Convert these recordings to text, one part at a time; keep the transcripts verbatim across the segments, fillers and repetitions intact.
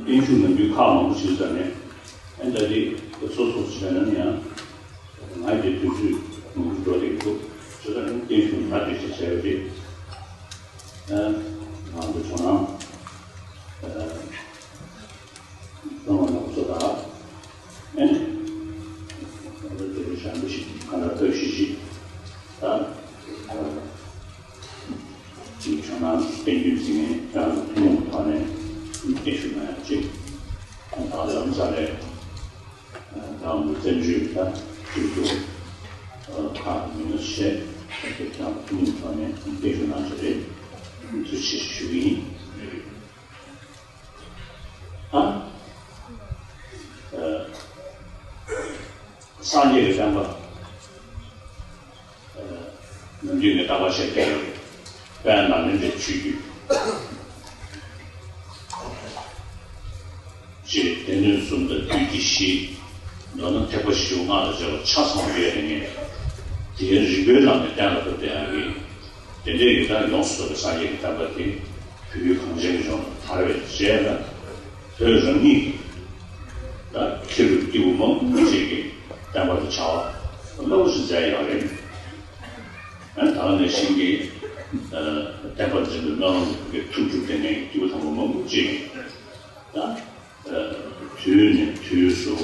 བརྟན་བཞུགས་གནང་རྒྱུ་ཁག་མང་པོ་ཞིག་ཙམ་ནས། ཨ་ནི་ད་དེ་སོ་སོ་བྱས་ན་ཡང་ང་དེ་དུས་ཚོད་མང་པོ་འགྲོ་བསྡད་ཀྱི་འདུག་བྱས་ཙང་བརྟན་བཞུགས་ད་དེ་ཅིག་བྱས་པ་དེ། ཨ་ང་ཚོ་ཇོ་ནང་ཨ་གཙང་མ་ནང་ཚོ་དང་། ཨ་ནི་ང་ཚོ་དེ་རུ་ཞང་པོ་ཞིག་གང་ལྟར་ཐབས་ཤེས་ཤིག་ད། ཅིག་ཇོ་ནང་བསྟན་རྒྱུན་འཛིན་མཁན་རང་གི་ཐུན་མོང་གི་ཐོག་ནས་བརྟན་བཞུགས་གནང་ཡག་ཅིག་ད་ལམ་སང་ལས་རང་གི་བཙན་བྱོལ་ད་སྤྱི་ཚོགས་ཁག་མི་སྣ་ཆེ་ཁྱེད་རང་ཐུན་མོང་གི་ཐོག་ནས་བརྟན་བཞུགས་གནང་རྒྱུ་རེད། ཐུགས་རྗེ་ཆེ་ཞུ་གི་ཡིན། ཨ། ཨ། སངས་རྒྱས་ཀྱི་བསྟན་པ། ཨ། ནམ་རྒྱུན་ནས་རྟག་པར་བཤད་ཀྱི་ཡོད། དཔལ་ནཱ་ལེནྡྲའི་ཆོས་བརྒྱུད་ཅེས་སྡེ་སྣོད་གསུམ་དང་བདུད་རྩི་བཞི། མདོར་ན་ཐེག་པ་བཞི་པོ་སྔགས་དང་བཅས་པ་ཆ་ཚང་བ་ཡོད་ནས། དེའི་རིགས་པའི་ལམ་ནས་གཏན་ལ་ཕབ་བསྡད་ཡག་གི། དེ་འདྲའི་ཡི་དྭགས་ཡོངས་སུ་རྫོགས་པའི་སངས་རྒྱས་ཀྱི་བསྟན་པ་དེ་བོད་ཡུལ་གངས་ཅན་གྱི་ལྗོངས་ལ་དར་བའི་རྗེས་ལ། བོད་རང་ཉིད་ཀྱི་ད་མཁས་གྲུབ་སྐྱེས་བུ་མང་པོ་ཅིག་གི་བསྟན་པ་དང་བྱ་བ་རླབས་པོ་ཆེ་མཛད་ཡོད་རེད། ཨ་ནི་ད་ག་ནང་བཞིན་གྱི་ཨ་བསྟན་པ་འཛིན་པའི་སྨོན་ལམ་གྱི་ཐུགས་སྒྲུབ་ལྡན་ངེས་ཀྱི་སྐྱེས་བུ་དམ་པ་མང་པོ་ཅིག་གིས་ད། དུས་ནས་དུས་སུ་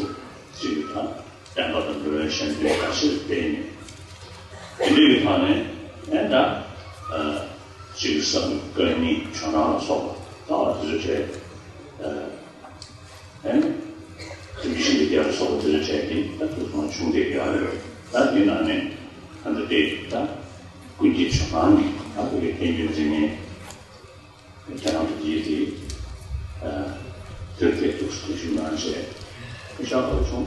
ཅིག་དང་བསྟན་པ་དང་འགྲོ་བའི་གཞན་དོན་འགའ་ཞིག་བསྟན་ནས། དེ་འདྲའི་ཐོག་ནས་ཨེ་ད་ཅིག་བསམ་བཀའ་རྙིང་ཇོ་ནང་ལ་སོགས་པ་ད་དེ་ཚོ་བྱས། ཨེ་དེ་མི་ཤིན་ཏུ་རྒྱ་ལ་སོགས་པ་དེ་ཚོ་བྱས་ཏེ་ད་ཐུགས་སྣང་ཆུང་དེ་ཡོད་རེད། ད་དེ་ནང་ནས་ད་འདི་དེ་ད་ཀུན་མཁྱེན་ཇོ་ནང་གི་ད་བོད་ཀྱི་བསྟན་རྒྱུན་འཛིན་མཁན། ཁྱེད་རང་གི་ཡིད་དེ། དེར་སྐད་ཐུགས་སུ་ཞུ་གནང་བྱས། ཤ་ཁོ་ཆུང་།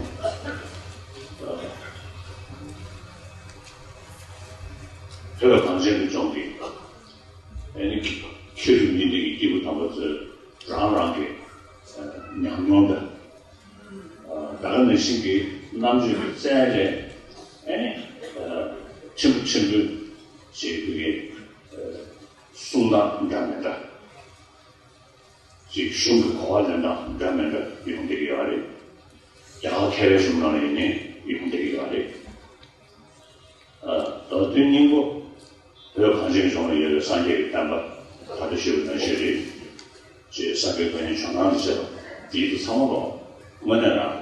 བོད་གངས་ཅན་གྱི་ལྗོངས་ཀྱི། ཨ་ནི་ཁྱེད་རང་ཉིད་འདི་གི་སྐྱེས་བུ་དམ་པ་ཚོས་རང་རང་གི་ཉམས་མྱོང་དང་། ད་ག་ནང་བཞིན་གྱི་རྣམ་དཔྱོད་ཀྱི་རྩལ་ལས། ཨ་ནི་ཕྲན་བུ་ཕྲན་བུ་ཞེས་པའི་གསུང་སྟངས་འདྲ་མི་འདྲ། ཅིག་གཞུང་གི་གོ་བ་ལེན་སྟངས་འདྲ་མི་འདྲ་ཡོང་བསྡད་ཀྱི་ཡོད་རེད། རྒྱ་གར་མཁས་པའི་གཞུང་ནང་ལ་ཡིན་ནའི་ཡོང་བསྡད་ཀྱི་ཡོད་རེད། ཨ། ད་དུས་སྙིང་པོ་བོད་གངས་ཅན་ལྗོངས་ལ་ཡོད་པའི་སངས་རྒྱས་ཀྱི་བསྟན་པ་ད་ལྟ་ཞུས་པ་ནང་བཞིན་རེད། ཅེས་ས་དགེ་བཀའ་རྙིང་ཇོ་ནང་ལ་བྱས་པ་དེའི་དུ་ཚང་མ་ལོ་དངོས་གནས་རང་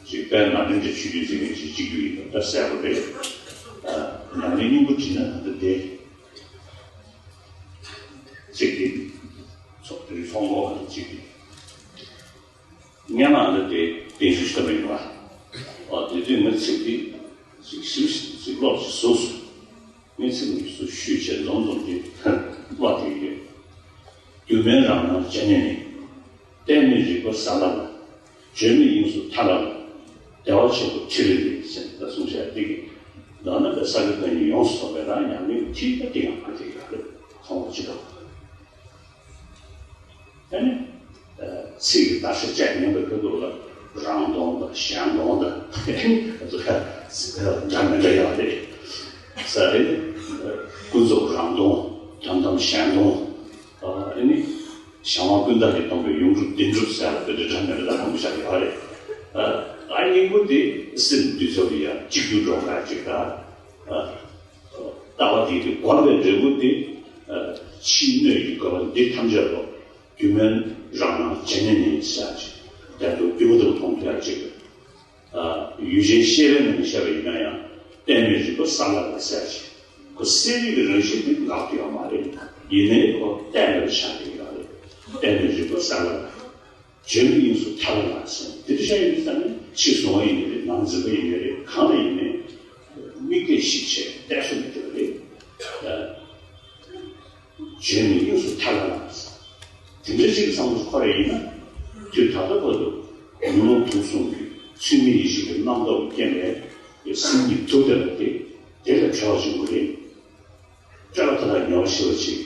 ཅིག་དཔལ་ནཱ་ལེནྡྲའི་ཆོས་བརྒྱུད་འཛིན་མཁན་ཅིག་གཅིག་གྱུར་ཡིན་པ་ད་གསལ་པོ་རེད། ཨ། ནང་ནས་སྙིང་པོ་བྲིས་ན་ད་ལྟ་དེ། གཅིག་དེ། ཚོགས་འདུའི་ཚོགས་འགོ་གཅིག་དེ། སྔན་མ་འདི་དེ་བརྟན་བཞུགས་ཞུ་ཐུབ་པ་ཡིན་པ། ཨོ་དེ་དུས་ངའི་ཚིག་དེ་གཅིག་ཞིབ་ཞིབ་ཀློག་ཅིག་བཟོས་སོང་། ངའི་ཚིག་འདི་ཚོ་ཤུལ་བྱས་འཛོམས་འཛོམས་ཀྱིས་ཀློག་དེ་ཡོད། སྒྱུ་མའི་རང་སྣང་ཇ་སྙེད་ནས། གཏད་མེད་རིག་པ་ས་ལ་ལ། བརྗོད་མེད་དབྱིངས་སུ་མཐའ་ལ་ལ། བདེ་བ་ཆེན་པོ་ཁྲི་ལ་ལ་ཟེར་ད་གསུངས་བྱས་འདི་གི། ལག་ན་པའི་ས་དགེ་བཀའ་རྙིང་ཡོངས་སུ་རྫོགས་པའི་རང་ཉམས་ལེན་ཁྲིད་པ་དེ་ཡང་ཨ་དེ་ཡོད་རེད། ཁོང་ལ་ཅི་དང་། ཨ་ནི། ཚིག་གི་བརྡ་ཤ་བཅད་ཉན་པའི་ཁ་ཐུག་ལ་རང་སྟོང་དང་གཞན་སྟོང་དང་འདྲ་མི་འདྲ་ཡོད་རེད། ས་ཨ་ནི། ཀུན་རྫོབ་རང་སྟོང་དོན་དམ་གཞན་སྟོང་། ཨ་ནི། གཞན་དབང་ཀུན་བཏགས་ཀྱིས་སྟོང་པའི་ཡོངས་གྲུབ་བདེན་གྲུབ་ཟེར་བ་དེ་འདྲ་འདྲ་མི་འདྲ་མང་པོ་ཞིག་ཡོད་རེད། ཨ་སྙིང་པོ་དེ་སེམས་འདུས་ཚོགས་ཀྱི་ཡང་གཅིག་གྱུར་འགྲོ་ག་ཅིག་ག་ཨ་ལྟ་བ་དེ་དེ་བསྒོམ་པའི་འབྲས་བུ་དེ། ཨ་ཕྱིའི་སྣོད་ཀྱི་དགོས་པ་འདི་ཐམས་ཅད་ལོ་སྒྱུ་མའི་རང་སྣང་ཇ་སྙེད་ནས་ཟེར་ཅིག་བདེན་དུ་སྒྱུ་མ་ལྟ་བུ་མཐོང་ཐུབ་ཡག་ཅིག་ཡུལ་ཅན་ཤེས་པའི་ངང་ནས་བཤད་པ་ཡིན་ན་ཡང་གཏད་མེད་རིག་པ་ས་ལ་ལ་ཟེར་ཅིག་ཁོ་གསལ་རིག་གི་རང་བཞིན་དེ་འགག་ཐུབ་ཡོད་མ་རེད། ཡིན་ནའི་ཁོ་གཏད་མེད་པ་ཆགས་ཀྱི་ཡོད་རེད། གཏད་མེད་རིག་པ་ས་ལ་ལ། བརྗོད་མེད་དབྱིངས་སུ་མཐའ་ལ་ལ་ཟེར་དེ་འདྲ་བཤད་ཡོད་ཙང་ནི་ཕྱི་གཟུང་བ་ཡིན་ནའི་རེད། ནང་འཛིན་པ་ཡིན་ནའི་རེད། གང་ལ་ཡིན་ནའི་དམིགས་གཏད་ཞིབ་བྱས་གཏད་སོ་མི་འདུག་རེད། བརྗོད་མེད་དབྱིངས་སུ་མཐའ་ལ་ལ་ཟེར། དེ་འདྲ་ཅིག་བསམ་བློ་འཁོར་བ་ཡིན་ན། དུས་ད་ལྟ་བར་དུ་ཉོན་མོངས་དུག་གསུམ་གྱི་ཚུལ་མིན་ཡིད་བཞིན་གྱི་རྣམ་རྟོག་གི་རྐྱེན་པས་སེམས་ཉིད་དུག་དེ་ལ་དེ་དེ་ལས་གྲོལ་བ་བྱུང་བ་རེད། སྤྲོས་པ་མཐའ་དག་ཉེ་བར་ཞི་བ་ཅིག་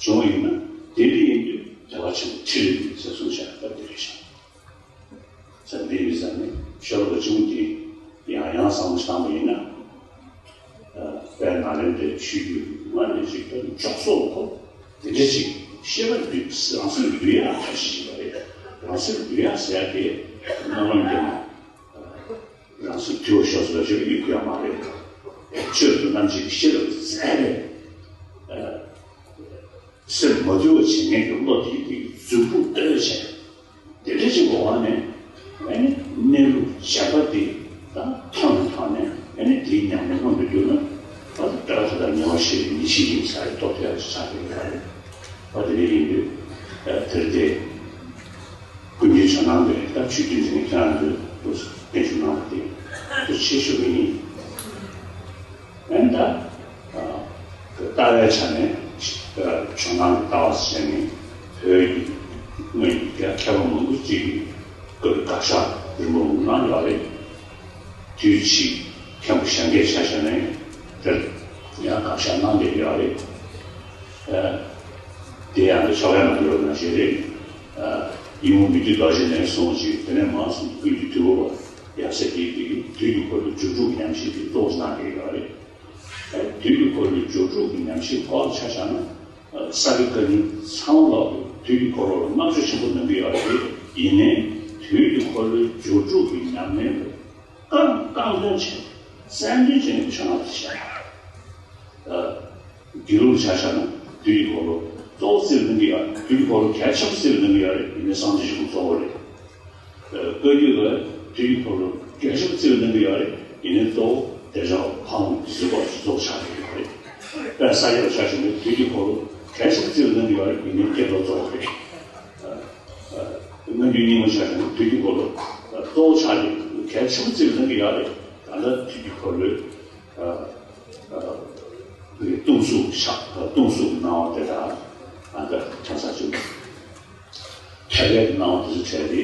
བྱུང་བ་ཡིན་ན་དེ་འདྲ་ཡིན་དུས་བདེ་བ་ཆེན་པོ་ཁྲི་ལ་ལ་ཟེར་གསུངས་བཞག་པ་དེ་རེད་ཤག་ཟེར་འདི་མི་ཟེར་ནས་ཤོ་ལོ་ཀ་ཆུང་འདི་ཡང་ཡང་བསམ་བློ་བཏང་བ་ཡིན་ན། དཔལ་ནཱ་ལེནྡྲའི་ཆོས་བརྒྱུད་སྔ་ནས་ཅིག་ཏུ་འཇོག་སོགས་ཁོ་དེ་འདྲ་ཅིག་ཤེས་པ་འདུས་རང་སེམས་འདུས་ཡག་ཐབས་ཤེས་བྱེད་པ་རེད། རང་སེམས་འདུལ་ཡག་ཟེར་ཡག་དེ་སྨོན་ལམ་རྒྱབ་ན་རང་སེམས་འདུལ་བར་ཤོག་ཟེར་བ་ཞིག་ཡོད་ཁུལ་ཡང་མ་རེད། ཆོས་སུ་རྣམ་འབྱེད་ཀྱི་ཤེས་རབ་ཟད་པས། སེམས་མ་དུལ་བ་བྱེད་མཁན་གྱི་བློ་དེ་དེ་རྫུ་འཕྲུལ་ལྟོས་བྱས། དེ་འདྲ་ཞིག་གི་འོག་ནས་ཨ་ནི་གནས་ལུགས་གཞན་པ་དེ་དང་མཐོང་ནས་མཐོང་ནས་ཨ་ནི་དེའི་ཉམས་ལེན་མངོན་དུ་གྱུར་ན་ཨ་ནི་དགྲ་ཐོ་དང་ཉེ་བར་ཞི་བའི་ཉེར་ཞི་ཡིན་ས་རེད། རྟོགས་ཐུབ་ཡག་ཅིག་ཆགས་ཀྱི་ཡོད་རེད། ཨ་དེ་འདྲ་ཡིན་དུས་དེར་དེ་ཀུན་མཁྱེན་ཇོ་ནང་པའི་ད་ཆོས་བརྒྱུད་འཛིན་མཁན་ཁྱེད་རང་ཚོས་སྐྱོན་ཞུ་གནང་བ་དེ་ཐུགས་རྗེ་ཆེ་ཞུ་གི་ཡིན། ཨ་ནི་ད། ལྟ་བའི་ཆ་ནས་ཇོ་ནང་གི་ལྟ་བ་ཟེར་ནས་བོད་ཀྱི་སྔོན་གྱི་མཁས་པ་མང་པོ་ཅིག་གིས་བཀའ་དགག་བཞག་རིང་པོ་གནང་ཡོད་རེད། དུས་ཕྱིས་མཁན་པོ་གཞན་སྐད་ཆ་བཤད་ནས་དེར་ཡང་དགག་བཞག་གནང་བསྡད་ཡོད་རེད། དེ་ཡང་ཆོ་ག་ནང་ཡོད་ན་ཞིག་རེད། ཡིད་འོང་མི་བསྐྱོད་རྡོ་རྗེ་ནས་བཟུང་ཞིག་དེ་ནས་མར་སོང་ཀུན་གྱི་དུས་འཁོར་བ་ཡབ་སྲས་དེའི་དུས་ཀྱི་དུས་ཀྱི་འཁོར་ལོའི་སྒྱུ་འཕྲུལ་གྱི་ཉམས་ཞིབ་དེ་གཙོ་བོ་གནང་བསྡད་ཡོད་རེད། དུས་ཀྱི་འཁོར་ལོའི་སྒྱུ་འཕྲུལ་གྱི་ཉམས་ཞིབ་སྐོར་ཆ་བཞག་ན། ས་དགེ་བཀའ་རྙིང་ཚང་མ་ལོག་གིས་དུས་ཀྱི་འཁོར་ལོ་ལ་བསྔགས་བརྗོད་ཆེན་པོ་གནང་གི་ཡོད་རེད། ཡིན་ནའི་དུས་ཀྱི་འཁོར་ལོའི་སྒྱུ་འཕྲུལ་གྱི་ཉམས་ལེན་ལ་རྐང་རྐང་འདོན་བྱས་རྩལ་འདོན་བྱས་ནས་ཆོས་ནང་དུ་བཤད། དགེ་ལུགས་ཆ་བཞག་ན་དུས་ཀྱི་འཁོར་ལོ་གཙོ་བོ་རྩིས་ལ་གནང་གི་ཡོད་རེད། དུས་ཀྱི་འཁོར་ལོ་གལ་ཆེན་པོ་རྩིས་ལ་གནང་གི་ཡོད་རེད། ཡིན་ནའི་སངས་རྒྱས་ཆོས་ཀྱི་གཙོ་བོ་རེད། བཀའ་བརྒྱུད་ལ་དུས་ཀྱི་འཁོར་ལོ་གལ་ཆེན་པོ་རྩིས་ལ་གནང་གི་ཡོད་རེད། ཡིན་ནའི་གཙོ་བོ་བདེ་མཆོག་ཕ་བོང་གི་གཟིགས་སྐོར་གཙོ་བོ་ཆགས་ཀྱི་ཡོད་རེད། དཔལ་ས་སྐྱ་ལ་ཆ་བཞག་ན་དུས་ཀྱི་འཁོར་ལོ་གལ་ཆེན་པོ་རྩིས་ལ་གནང་གི་ཡོད་རེད། ཡིན་ནའི་བསྐྱེད་རྫོགས་གཙོ་བོ་རེད། སྔ་འགྱུར་རྙིང་མ་ཆ་བཞག་ན་དུས་ཀྱི་འཁོར་ལོ་གཙོ་བོ་ཆགས་ཀྱི་གལ་ཆེན་པོ་རྩིས་ལ་གནང་གི་ཡོད་རེད། ད་ལྟ་དུས་ཀྱི་འཁོར་ལོའི་སྟོང་གཟུགས་ཆགས་སྟོང་གཟུགས་སྣང་བ་དེ་དག་ཨ་ད་ཆང་ས་བཅུ་ཐད་ཀའི་སྣང་བ་དེ་ཚོ་བྲལ་ཏེ།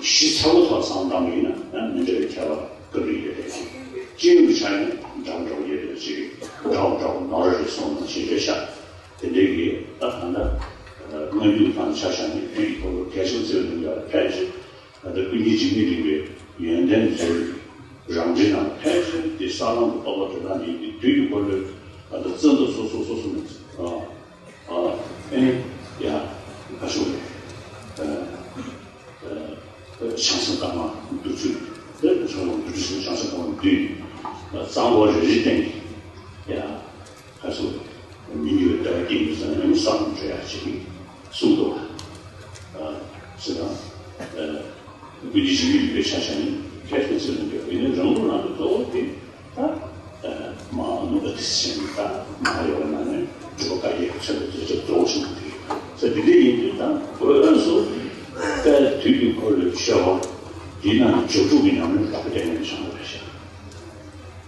ཞི་ཚ་བོ་ཐོག་ཚང་བཏང་བ་ཡིན་ན་ཡང་མི་འདྲ་བའི་ཁྱད་པར་སྐབས་རེ་ཡོད་རེད། སྤྱི་ཡོངས་ཀྱི་ཆ་ནས་འདྲ་བོ་འདྲ་བོ་ཡོད་རེད། ཅིག་འདྲ་བོ་འདྲ་བོ་ནོར་རེ་རེ་སོང་ནང་བཞིན་རེད་ཤག་དེ་འདྲའི་གི་ད་གང་ལྟར་སྔ་འགྱུར་དང་ཆ་བཞག་ནས་དུས་ཀྱི་འཁོར་ལོ་གལ་ཆེན་ཟེར་བའི་ནང་ལ་ཕལ་ཆེར་ད་ལྟ་ཀུན་མཁྱེན་འཇིགས་མེད་གླིང་པའི་ཡོན་ཏན་མཛོད་རང་འགྲེལ་ནང་ཕལ་ཆེར་དེ་ས་ལམ་གྱི་རྟོགས་པ་དེ་དག་ནི་དུས་ཀྱི་འཁོར་ལོའི་ད་ལྟ་བརྩོན་འགྲུས་སོ་སོ་སོ་སོ་ནས། ཨ་ཨ་ཨེ་ཡ་ཁ་ཤོ་ཨ་ཨ་བྱང་སེམས་དཀར་དམར་འདུ་འཛི་ཨེ་བྱང་སེམས་དཀར་དམར་འདུ་འཛི་ཟེར་བྱང་སེམས་དཀར་དམར་འདུས་གཙང་པོ་རེ་རེ་སྟེང་གི་ཡ་ཁ་ཤོ་མི་འགྱུར་བའི་ལྟ་བ་སྐྱེ་འདུག་ཟེར་ན་ཨེ་བསམ་བློ་འགྲོ་ཡ་ཅིག་གསུངས་འདུག་ཨ་ཟེར་ན་ཨ་ཀུན་གྱི་འཇིགས་མེད་གླིང་པའི་ཆ་བཞག་ནས་གལ་ཆེན་ཟེར་ན་འདོད་པ་ཡིན་ན་རང་ལུགས་ནང་དུ་གཙོ་བོ་དེ། ད་མ་ནུ་ཨ་ཏི་སེ་ནི་ད་མ་ཡོ་ན་ནི་འགྲོ་བ་ཀ་ཡེ་ཚེ་ལ་དེ་ཚོ་གཙོ་བོ་ཆུང་དེ་ས་དེ་འདྲ་ཡིན་དུས་ད་གོས་སུ་དཔལ་དུས་ཀྱི་འཁོར་ལོའི་ཆོས་པ་འདི་ན་ནི་སྒྱུ་འཕྲུལ་གྱི་ཉམས་ལེན་དག་པ་དེ་ནས་བྱུང་བ་རེད་ཤག་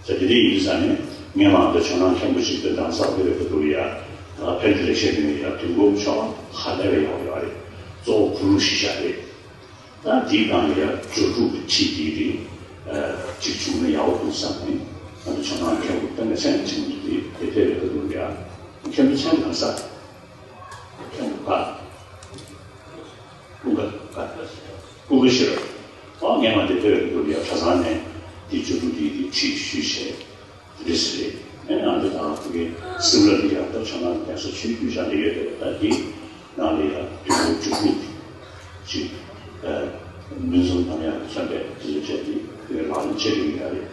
ས་དེ་འདྲ་ཡིན་དུས་ས་ནི་ངས་མ་འདི་ཆོས་ནང་མཁན་པོ་ཞིག་ཏུ་འདང་ས་དེ་རེད་དུ་འདུག་ཡ། ད་ཕན་དེ་རེ་བཤད་ནས་ཡ་དུས་འགོམ་ཆོག་ཧ་ལས་པ་ཡོང་ཡོད་རེད། གཙོ་བོ་ཁུ་རུ་ཤི་ཤ་རེད། ད་དེའི་སྒང་ལ་ཡང་སྒྱུ་འཕྲུལ་གྱི་ཁྲིད་དེ་རེད། གཅིག་བྱུང་ན་ཡག་པོ་འདུག་བསམ་ནས་ང་ཚོ་ཇོ་ནང་མཁན་པོ་ཏན་ཏན་ཆེན་གྱི་དེ་དེ་ཕེབས་པའི་སྐབས་ལ་ཡང་མཁན་པོ་ཆེན་གང་ས་མཁན་པོ་ག་ཀུན་དགའ་ག་ཀུན་དགའ་ཤེས་རབ་ཨ་ངས་མ་དེ་ཕེབས་པའི་སྐབས་ལ་ཡང་གྲྭ་ཚང་ནས་དེ་སྒྱུ་འཕྲུལ་དེ་དེ་ཁྲིད་ཞུས་བྱས། རེད་ཟེར། ཨེ་ང་ཚོ་དང་ཕ་གི་སིམ་ལ་ལ་ཡང་ད་ཆ་ན་རྒྱལ་ས་ཆོས་བརྒྱུད་ཆ་ནས་ཡོད་པའི་ད་འདི་ནང་ལ་ཡང་དུས་འཁོར་བཅུ་དྲུག་ཅིག་མུན་སུམ་དང་ཡང་མཚོན་པའི་དེ་ཚོ་བྱས་ཏེ་ཕ་གི་ལག་ལེན་བྱེད་ཀྱི་ཡོད་རེད།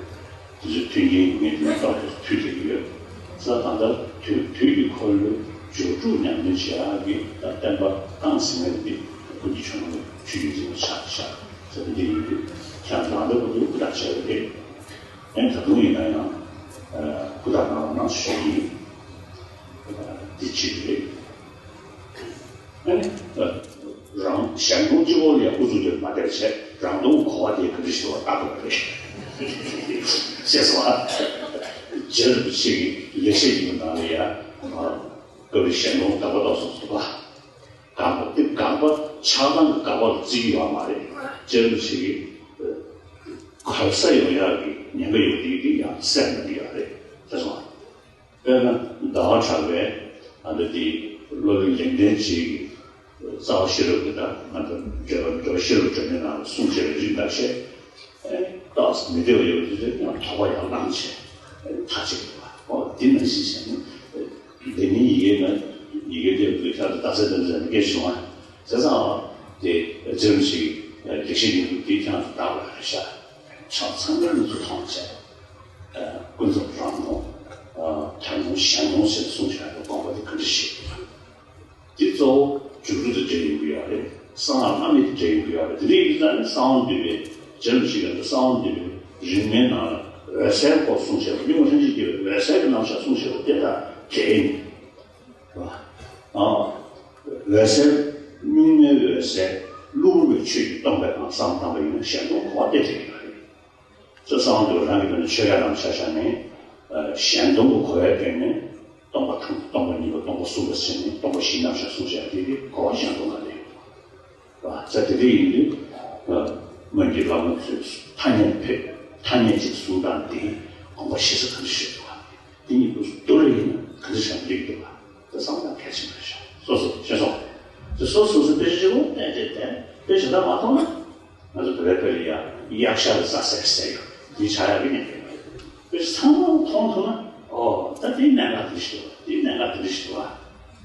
དེ་ཚོ་མཐུན་རྐྱེན་ངས་དེ་ནས་རྟག་ཏུ་ཕུལ་བསྡད་ཀྱི་ཡོད། ས་ད་ལྟ་དུས་དུས་ཀྱི་འཁོར་ལོའི་སྒྱུ་འཕྲུལ་ཉམས་ལེན་བྱེད་ཡག་གི་ད་བསྟན་པ་རྐང་ཟིན་ངེས་འདི་ཀུན་གྱི་ཆོས་ནང་ལ་ཆོས་བརྒྱུད་འཛིན་པ་ཆགས་ཤག་ས་དེ་འདི་ཡིན་དུས་ཁྱེད་རང་ལ་འདི་ཀུ་དག་བྱས་པ་རེད། ཨེ་ད་དུང་ཡིན་ན་ཡང་ཨ་ཀུ་དག་གནང་བ་གནང་ཞུ་ཡིན། འདི་གཅིག་རེད། ཨ་ནི་རང་གཞན་སྟོང་གཅིག་པོ་ལ་ཡང་ཨུ་ཚུགས་དེ་མ་བསྡད་བྱས་རང་སྟོང་གོ་བ་དེ་ག་འདྲ་ཞིག་བ་ལྟ་དགོས་པ་རེད། ཤེས་སོང་ཨ། རྗེ་རིན་པོ་ཆེ་གི་ལེགས་བཤད་ཡིན་པ་ནང་ལ་ཡང་སྐབས་རེ་གཞན་སྟོང་དགག་པ་ལྟ་སོང་ཟེར་བ། དགག་པ་དེ་དགག་པ་ཆགས་སྡང་གི་དགག་པ་ལ་བརྩི་གི་ཡོད་མ་རེད། རྗེ་རིན་པོ་ཆེ་གི་གོལ་ས་ཡོང་ཡག་གི་ཉེན་ཁ་ཡོད་དེ་དེ་ཡང་སེམས་ནང་གི་ཡོད་རེད་ཤེས་སོང་ཨ། དཔེར་ན་ཟླ་བ་གྲགས་པས་ཨ་ནི་དེ་སློབ་དཔོན་ལེགས་ལྡན་འབྱེད་ཀྱི་རྩ་བ་ཤེས་རབ་ཀྱི་ད་ང་ཚོ་འགྲེལ་པ་འགྲེལ་པ་ཤེས་རབ་སྒྲོན་མེ་ནང་ལ་གསུངས་བྱས་པའི་རིགས་འདྲ་བཤད། ཨེ་རྟགས་མི་བདེ་བ་ཡོད་པ་དེ་ཚོས་ཀྱང་དོགས་པ་ཡང་བསླངས་བྱས་མཐའ་གཅིག་ཏུ་ཨོ་དེ་ནང་བཞིན་བྱས་ནས་ལྡེ་མིག་ཡི་གེ་ན་ཡི་གེ་དེ་ལ་ཁྱད་དུ་རྟགས་གསལ་དོན་གསལ་ནས་སྐད་བྱུང་བ་བྱས་ཙང་དེ་ བཙན་ཞིག་ལེགས་བཤད་སྙིང་པོ་དེའི་ཐང་དུ་བདག་ལ་རེ་ཤ་ཆང་ཚང་མ་ནི་ཚུ་ཐང་བྱས། ཀུན་རྫོབ་རང་སྟོང་། ཐར་སྟོང་གཞན་སྟོང་ཟེར་གསུངས་བཞག་པའི་དགོངས་པ་དེ་ག་འདྲ་ཞིག་འདུག་དེ་གཙོ་བོ་འཇུག་ལུགས་དང་འབྲེལ་ཡོང་གི་ཡོད་རེད། གསང་སྔགས་བླ་མེད་དང་འབྲེལ་ཡོང་གི་ཡོད་རེད། དེ་འདྲ་ཡིན་ཙང་ནི་གསང་བ་འདུས་པའི་རྗེ་རིན་པོ་ཆེ་གིས་གསང་བ་འདུས་པའི་རིང་མའི་ནང་ལ་འོད་གསལ་སྐོར་གསུངས་བཞག་པ། གཉུག་མ་ལྷན་ཅིག་སྐྱེས་པའི་འོད་གསལ་གྱི་རྣམ་གཞག་གསུངས་བཞག་པ་དེ་དང་འབྲེལ་ཡིན། འོད་གསལ། གཉུག་མའི་འོད་གསལ། གློ་བུར་བའི་ཆོས་ཀྱིས་སྟོང་པའི་ངང་བསམ་བློ་བཏང་པ་ཡིན་ན་གཞན་སྟོང་གོ་བ་སྟེར་བསྡད་ཀྱི་ཡོད་རེད། ཅེས་གསང་བ་འདུས་པ་རང་གི་ངོས་ནས་ཆོས་ཡ་ལམ་ཆ་བཞག་ནས། གཞན་སྟོང་གི་གོ་བའི་སྟེང་ནས་སྟོང་པ་དང་སྟོང་པ་ཉིད་པ་སྟོང་པ་གསུམ་ལ་ཕྱེ་ནས་སྟོང་པ་བཞིའི་རྣམ་གཞག་གསུངས་བཞག་དེ་གི་གོ་བ་གཞན་སྟོང་ལ་ལེན་དགོས། བ། ཙ་དེ་འདྲ་ཡིན་དུས། སྔོན་གྱི་བླ་མ་ཚོས་ཐ་སྙད་ཕེབས་ཐ་སྙད་ཅིག་གསུང་སྟངས་དེ་དགོངས་པ་ཞེ་ས་ག་འདྲ་ཞིག་འདུག་བ། དེ་གཉིས་ཀྱི་བསྡུར་ཡིན་ན་ག་འདྲ་ཞིག་འགྲིག་འདུག་བ། དེ་བསམ་བློ་གལ་ཆེན་པོ་རེད་ཤག་སོ་སོ་ཤེས་སོང་། དེ་སོ་སོ་སོ་དཔེ་ཆ་ཆེན་པོ་བལྟས་བྱས་ཏེ་དཔེ་ཆ་ད་མ་མཐོང་ན། ང་ཚོ་བོད་པའི་དཔེ་ལ་ཡ་གཡག་ཤ་ལ་རྩྭ་ཟེར་ཟེར་ཡོད། འདི་ཆགས་ཡག་གི་ཉེན་ཁ་ཡོད། དཔེ་ཆ་ཚང་མ་མཐོང་ཐུབ་ན། ཨོ་ད་དེའི་གནད་འགག་འདི་ཞིག་འདུག་དེའི་གནད་འགག་འདི་འདྲ་ཞིག་འདུག་བ།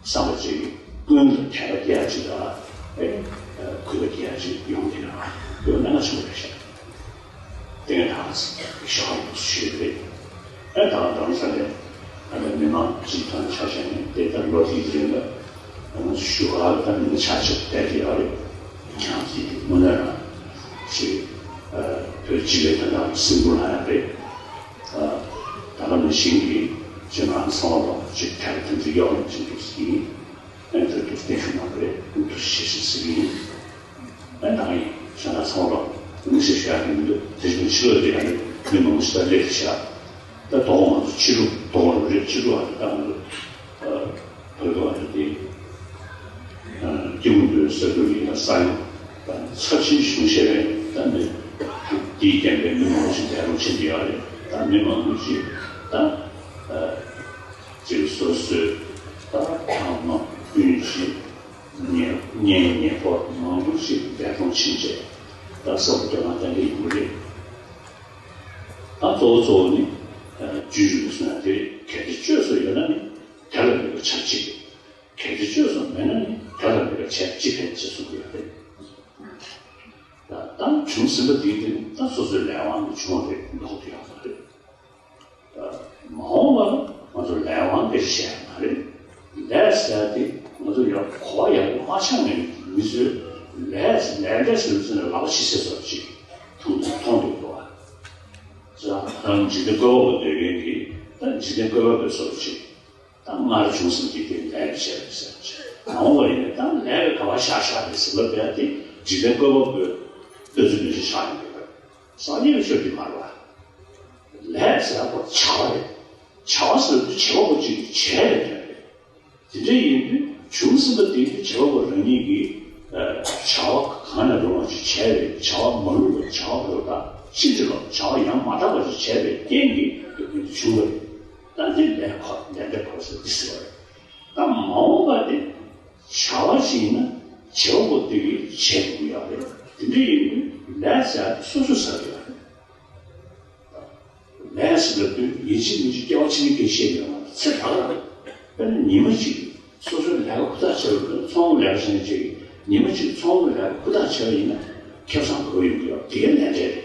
བསམ་པ་ཅིག་ཀུན་ལ་དད་པ་སྐྱེ་ཡག་ཅིག་དང་། ཨེ། གུས་པ་སྐྱེ་ཡག་ཅིག་ཡོང་གི་ཡོད་པ། དེ་གནད་འགག་ཆེན་པོ་རེད་ཤག་དེ་ནས་ད་ཞོགས་པ་ཡོངས་སུ་ཞུས་རེད། ཨེ་ད་རྡ་རམ་ས་ལའི་ཨ་ནི་མི་མང་སྤྱིའི་ཐོག་ནས་ཆ་བཞག་ནས་དེ་ལྟར་ལོ་དེའི་རིང་ལ་ང་ཚོ་བཞུགས་སྒར་ལ་ད་མི་ཆ་ཆེ་བསྡད་ཀྱི་ཡོད་རེད། ཡང་ཅིག་དངོས་གནས་རང་ཅིག་བོད་སྤྱི་པའི་དོན་དག་ལ་སེམས་ཁུར་ལྷག་ཡག་རེད། ད་ག་ནང་བཞིན་གྱི་སྤྱི་ནང་ཚང་མ་ལ་ཅིག་ཐད་ཀར་དེ་འདྲ་གཡོག་ལ་ཅིག་འདུག་ཟེར་གྱི་ཡིན། ཨེ་ད་དུ་བརྟན་བཞུགས་གནང་བ་རེད། ཐུགས་རྗེ་ཆེ་ཞེས་ཟེར་གྱི་ཡིན། ཨ་ནང་བཞིན་ང་ཚང་མ་ལ་མི་ཞིག་བཞག་གི་མི་འདུག་དེ་བཞིན་ཕྱི་ལོགས་དེ་ཡང་མི་མང་པོ་ཞིག་ད་སླེབས་བཞག་ད་དོ་དགོང་ང་ཚོ་ཕྱི་དྲོ་དོ་དགོང་རེད། ཕྱི་དྲོ་ཨ་ནི་ད་ང་ཚོ་བོད་པ་ཨ་ནི་དེ་སྐྱིད་པོ་འདུག་ས་འདུག་ཡིན་ན་ས་ཡོམ་ད་ཚབས་ཆེན་བྱུང་ཤེས་པས་ད་ནི་དེའི་རྐྱེན་པས་མི་མང་པོ་ཞིག་འདས་གྲོངས་ཕྱིན་གྱི་ཡོད་རེད། ད་མི་མང་པོ་ཞིག་ད་ཅིག་སོ་སོའི་ད་ཐང་མ་སྤུན་མཆེད། ཉེ་ཉེ་ཉེ་འཁོར་མང་པོ་ཞིག་འདས་གྲོངས་ཕྱིན་རྗེས་ད་གསལ་པོ་སྟོན་ན་ཏན་ཏན་ཡོང་གི་རེད། ད་གཙོ་བོ་གཙོ་བོ་ནི་རྒྱུད་རིང་པོ་གསུངས་ཡ་དེ་རེད། གལ་ཏེ་བཅོས་སུ་ཡོད་ན་ནི་དེ་ལ་མི་དགའ་བྱ་གཅིག་གལ་ཏེ་བཅོས་སུ་མེད་ན་ནི་དེ་ལ་མི་དགའ་བྱ་གཅིག་ཕན་ཅེས་གསུངས་ཡོད་རེད། ད་ད་བྱུང་ཟིན་པ་དེའི་དེ་ནི་ད་སོ་སོའི་ལས་དབང་གིས་བྱུང་བ་རེད། ལོག་ཏུ་ཡོང་བ་རེད། མ་འོངས་པར་ང་ཚོ་ལས་དབང་དེ་བཤད་མ་རེད། ལས་ཟེར་དེ་ང་ཚོ་ཡང་གོ་བ་ཡག་པོ་མ་ཆགས་ནས་མི་ཚོས་ལས་ལས་འབྲས་ཟེར་ཚུལ་ནས་ལག་པ་ཕྱི་སེ་བཟོ་ཅིག་མཐོང་མཐོང་འདུག་གོ། ཙང་ད་འཇིག་རྟེན་བཀོད་པ་པོ་འདོད་མཁན་གྱིས་ད་འཇིག་རྟེན་བཀོད་པ་པོའི་བཟོ་ཅིག་ད་སྔར་བྱུང་ཟིན་གྱི་དེ་ལས་བྱས་རེད་ཟེར་ཅིག་མ་འོངས་པ་ཡིན་ན་ད་ལས་ཀ་ག་བ་བཞག་བཞག་རེད་ཟེར་བ་དེ་དེ་འཇིག་རྟེན་བཀོད་པ་པོའི་ལྟ་ཚུལ་མི་ཤེས་ཆགས་ཡོང་གི་རེད། སང་ཉིན་ལ་ཤོད་ཀྱི་མ་རེད་བ། ལས་ཟེར་བ་བྱ་བ་རེད། བྱ་བ་ཟེར་དུས་བྱེད་པ་པོ་གཅིག་གིས་བྱས་པའི་དོན་རེད། དེ་འདྲ་ཡིན་དུས་བྱུང་ཟིན་པ་དེ་བྱེད་པ་པོ་རང་ཉིད་ཀྱིས་བྱ་བ་གང་ནས་རུང་བ་ཅིག་བྱས་པའི་བྱ་བ་མ་ལུས་པ་བྱ་བ་པོ་དང་ཕྱིན་ཅི་ལོག་བྱ་བ་ཡང་མ་དག་པ་ཅིག་བྱས་པའི་རྐྱེན་གྱིས་དེ་བྱུང་བ་རེད། ད་དེ་ལས་འཁོར་ལས་འབྲས་འཁོར་ཟེར་འདི་ཟེར་བ་རེད། ད་མ་འོངས་པ་དེ་བྱ་བ་ཞིག་ཡིན་ན་བྱེད་པ་པོ་དེ་གིས་བྱེད་དགོས་ཡོད་རེད། དེ་འདྲ་ཡིན་དུས་ལས་ཟེར་ཡ་དེ་སོ་སོས་ཟ་དགོས་ཡོད་རེད། ལས་ཟེར་བ་དེ་ཡིན་གཅིག་མིན་གཅིག་སྐྱེ་བ་ཕྱི་མའི་སྐད་བཤད་ཡོད་མ་རེད། ཚེ་རབས་རབས་དཔེར་ན་ཉི་མ་གཅིག་སོ་སོའི་ལས་ཀ་ཧུར་ཐག་བྱས་པ་ཚོང་ལས་ཀ་བྱས་ནས་བྱས་ཉི་མ་གཅིག་ཚོང་ལས་ཀ་ཧུར་ཐག་བྱས་པ་ཡིན་ན་ཁེ་བཟང་དགོས་ཡོང་གི་ཡོད། དེ་གའི་ལས་འབྲས་རེད།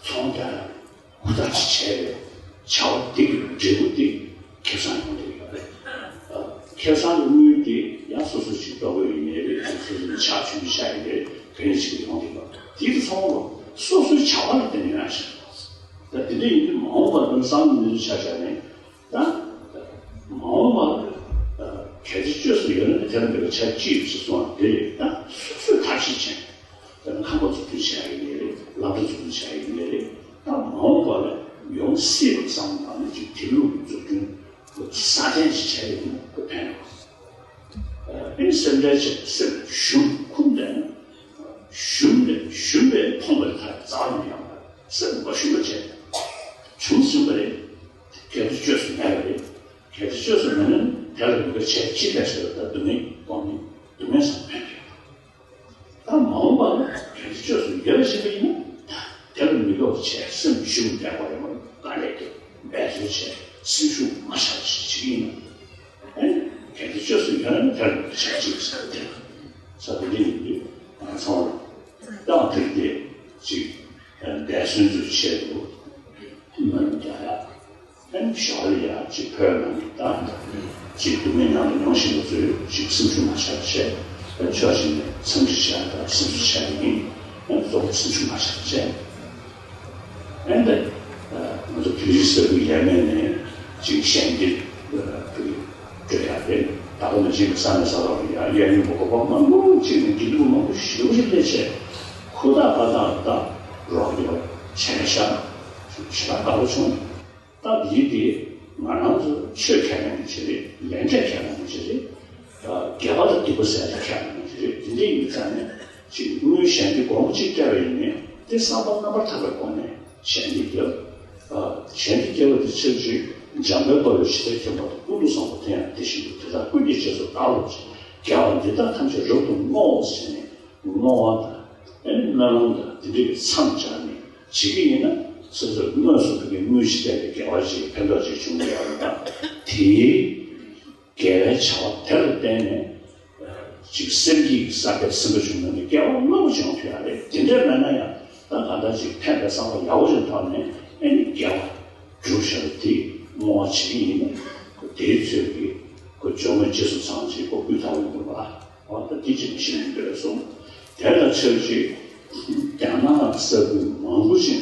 ཚོང་རྒྱག་ཡག་ཧུར་ཐག་ཅིག་བྱས་པའི་བྱ་བ་འདི་གི་འབྲས་བུ་འདི་ཁེ་བཟང་ཡོང་གི་ཡོད་རེད། ཁེ་བཟང་གི་དངུལ་འདི་ཡང་སོ་སོ་ཅིག་ལྟོ་གོས་ཡིན་ནའི་རེད། སོ་སོ་ཅིག་ཕྱག་མཆོད་མེ་ཤ་ཡིན་ནའི་རེད། ག་ནས་ཅིག་ཡོང་གི་ཡོད། དེ་ཚོ་ཚང་མ་སོ་སོའི་བྱ་བ་ལ་བརྟེན་ནས་ཡོང་ཞིང་། ད་དེ་འདྲ་ཡིན་དུས་མ་འོངས་པར་ཀུན་བཟང་གི་མི་ཚོ་ཆ་བཞག་ནས། ད་མ་འོངས་པར་གལ་ཏེ་བཅོས་སུ་ཡོད་ན་དེ་ལ་འབད་པའི་ཆ་གཅིག་ཞེས་གསུངས་པ་དེ་ད་སོ་སོས་ཐབས་ཤེས་བྱས། དཔེར་ན་ཁང་པ་འཛུགས་སྐྲུན་བྱས་ཡིན་ནའི་རེད། སློབ་གྲྭ་འཛུགས་སྐྲུན་བྱས་ཡིན་ནའི་རེད། ད་མ་འོངས་པ་ལ་ཡོང་སྲིད་པ་བསམ་བློ་བཏང་ནས་ཅིག་དེ་ལུགས་ཀྱི་འཛུགས་སྐྲུན་སྲ་བརྟན་ཅིག་བྱས་ཡོད་ན་ཁོ་ཕན་ཡོད། ཨ་ནི་སེམས་ཁྲལ་བྱས་སེམས་ཞུམ་ཁུམས་བསྡད་ན། ཞུམ་ནས་ཞུམ་པས་ཕོངས་པའི་མཐའ་རྩ་བ་ནས་ཡོང་བ་རེད། སེམས་མ་ཞུམ་པ་བྱས། བྱུང་ཟིན་པ་རེད། གལ་ཏེ་བཅོས་སུ་མེད་པ་རེད། གལ་ཏེ་བཅོས་སུ་མེད་ན་ནི་དེ་ལ་མི་དགའ་བྱས་ཅི་ལས་ཟེར་བ་ད་སྡུག་བསྔལ་སྤོང་ནི་སྡུག་བསྔལ་སང་ཕན་གྱི་ཡོད། ད་མ་འོངས་པ་ལ་གལ་ཏེ་བཅོས་སུ་ཡོད་པ་ཞིག་ཡིན་ན་ད་དེ་ལ་མི་དགའ་བ་བྱས་སེམས་ཞུམ་བསྡད་པ་རེད་མ་གཏོགས་དཀའ་ལས་དེ་འབད་རྩོལ་བྱས་སེམས་ཤུགས་མ་ཆག་ཅིག་བྱེད་ཀྱི་ཡིན་ན། ཨེ་གལ་ཏེ་བཅོས་སུ་ཡོད་ན་ནི་དེ་ལ་མི་དགའ་བྱས་ཅི་ལས་ཟེར་བ་དེ་ལ། ས་དེ་འདྲ་ཡིན་དུས་ང་ཚང་མ་ཏང་དེར་དེ་ཅིག་འདས་གསོན་ཚོའི་ཆེད་དུ་མ་རུ་རྒྱག་ཡག་ཨན་ཞོར་ལ་ཡ་ཅིག་བོད་ནང་གི་ད་ཅིག་སྡུག་བསྔལ་ནང་ལ་མྱོང་བཞིན་པ་ཚོས་ཅིག་སེམས་ཤུགས་མ་ཆག་བྱས། ཨན་ཕྱོགས་གཅིག་ནས་འཚམས་འདྲི་བྱས་དང་སེམས་གསོ་བྱས་ཡིན། ཨན་གཙོ་བོ་སེམས་ཤུགས་མ་ཆག་བྱས། ཨན་ད་ང་ཚོ་བོད་རིགས་ས་ཁུལ་ཡས་མས་ནས་ཅིག་གཞན་སྡེ་བོད་སྤྲོད་ཡག་རེད། ད་ག་ནང་བཞིན་གྱི་ས་གནས་ས་ཐོག་ལ་ཡ་གཡས་གཡོན་གྱི་གོ་སྐབས་མང་པོ་ཅིག་ནས་དགེ་ལུགས་མང་པོ་ཞེ་པོ་ཅིག་སླེབས་བྱས་ཧུར་ཐག་འབད་ཐག་ད་རོགས་སྐྱོར་བྱས་ཤག་ཞེ་དྲག་དགའ་པོ་བྱུང་། སྟབས་ཡིན་ཏེ། ང་རང་ཚོ་ཆོས་ཁས་ལེན་མཁན་ཅིག་རེད། ལས་འབྲས་ཁས་ལེན་མཁན་ཅིག་རེད། དགེ་བ་དང་སྡིག་པ་ཟེར་ཡ་ཁས་ལེན་མཁན་ཅིག་རེད། དེ་འདྲ་ཡིན་ཙང་ནས་ཅིག་དངུལ་གཞན་གྱི་སྒོར་མོ་གཅིག་སྤྲད་པ་ཡིན་ནའི་དེ་བསམ་པ་རྣམ་པར་དག་པའི་སྒོ་ནས་གཞན་གྱི་དགེ་བ། གཞན་གྱི་དགེ་བ་དེ་ཕྱིར་ཅིག་འཇམ་དཔལ་དཔའ་བོས་ཇི་ལྟར་མཁྱེན་པ་དང་། ཀུན་ཏུ་བཟང་པོ་དེ་ཡང་དེ་བཞིན་དུ། དེ་དག་ཀུན་གྱི་རྗེས་སུ་བདག་སློབ་ཅིང་། དགེ་བ་འདི་དག་ཐམས་ཅད་རབ་ཏུ་བསྔོའོ་ཟེར་ནས། བསྔོ་བ་དང་ཨེ་སྨོན་ལམ་དང་དེ་འདྲ་གི་མཚམས་སྦྱར་ནས་བྱེད་ཀྱི་ཡིན་ན། སོ་སོས་དངོས་སུ་ཕ་གི་དངུལ་ཞིག་སྤྲད་དེ་དགེ་བ་ཞིག་ཕན་ཐོགས་ཅིག་བྱུང་ཡོད་རེད་ད། དེའི་དགེ་བའི་བྱ་བ་དེ་ལ་བརྟེན་ནས་ཅིག་སེམས་བསྐྱེད་ཀྱི་བསགས་པའི་སེམས་པ་བྱུང་ན་ནི་དགེ་བ་རླབས་པོ་ཆེ་ཡོང་ཐུབ་ཡ་རེད། དེ་འདྲ་མེད་ན་ཡང་ད་གང་ལྟར་ཅིག་ཕན་པའི་བསམ་པ་ཡག་པོ་ཅིག་བཏང་ནས་ཨེ་ནི་དགེ་བ་སྒྲུབ་བྱ་བ་དེ་བསྔོ་བ་བྱེད་ཀྱི་ཡིན་ན། དེའི་ཚོད་ཀྱིས་ཁོ་ཇོ་མོའི་རྗེས་སུ་འབྲངས་ཅིག་ཁོ་སྐུ་ཐང་ཡོང་དགོས་པ། འོ་ད་འདི་ཅིག་ཤེས་ཡོན་འདོད་སོང་། དེ་ལ་ཆབས་ཅིག་རྒྱ་ནག་ས་ཁུལ་མང་པོ་ཅིག་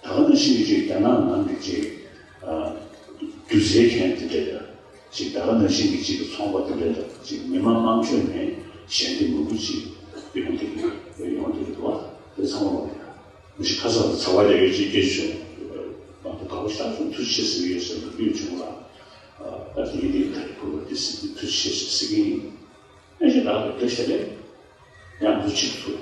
ད་ག་ནང་བཞིན་གྱི་ཅིག་རྒྱ་ནག་ནང་གི་ཅིག་སྒྱུ་རྩལ་མཁན་དེ་འདྲ་དང་། ཅིག་ད་ག་ནང་བཞིན་གྱི་ཅིག་ཚོང་པ་དེ་འདྲ་དང་། ཅིག་མི་མང་དམངས་ཁྲོད་ནས་གཞན་སྡེ་མང་པོ་ཅིག་ཡོང་གི་ཡོང་གི་འདུག་བ། དེ་ཚང་མ་ལ་ཡང་མི་ཤི་ཁ་སང་ལ་ཚ་བ་རྒྱག་ཡོད་ཅིག་སྐད་ཆ་བྱུང་། མང་པོ་དགའ་པོ་ཞེ་དྲག་བྱུང་། ཐུགས་རྗེ་ཆེ་ཟེར་གྱི་ཡོད་ཟེར་ལབ་ཀྱི་བྱུང་ལ། ཨ་དེ་ཡིན་དེ་ད་རེས་ཁུར་བ་དེ་ཟེར་གྱི་ཐུགས་རྗེ་ཆེ་ཟེར་གྱི་ཡིན། ཨེ་ཞེ་དྲག་གི་འདྲ་ཞིག་རེད། ཡང་འདུ་ཆེ་ཚུལ།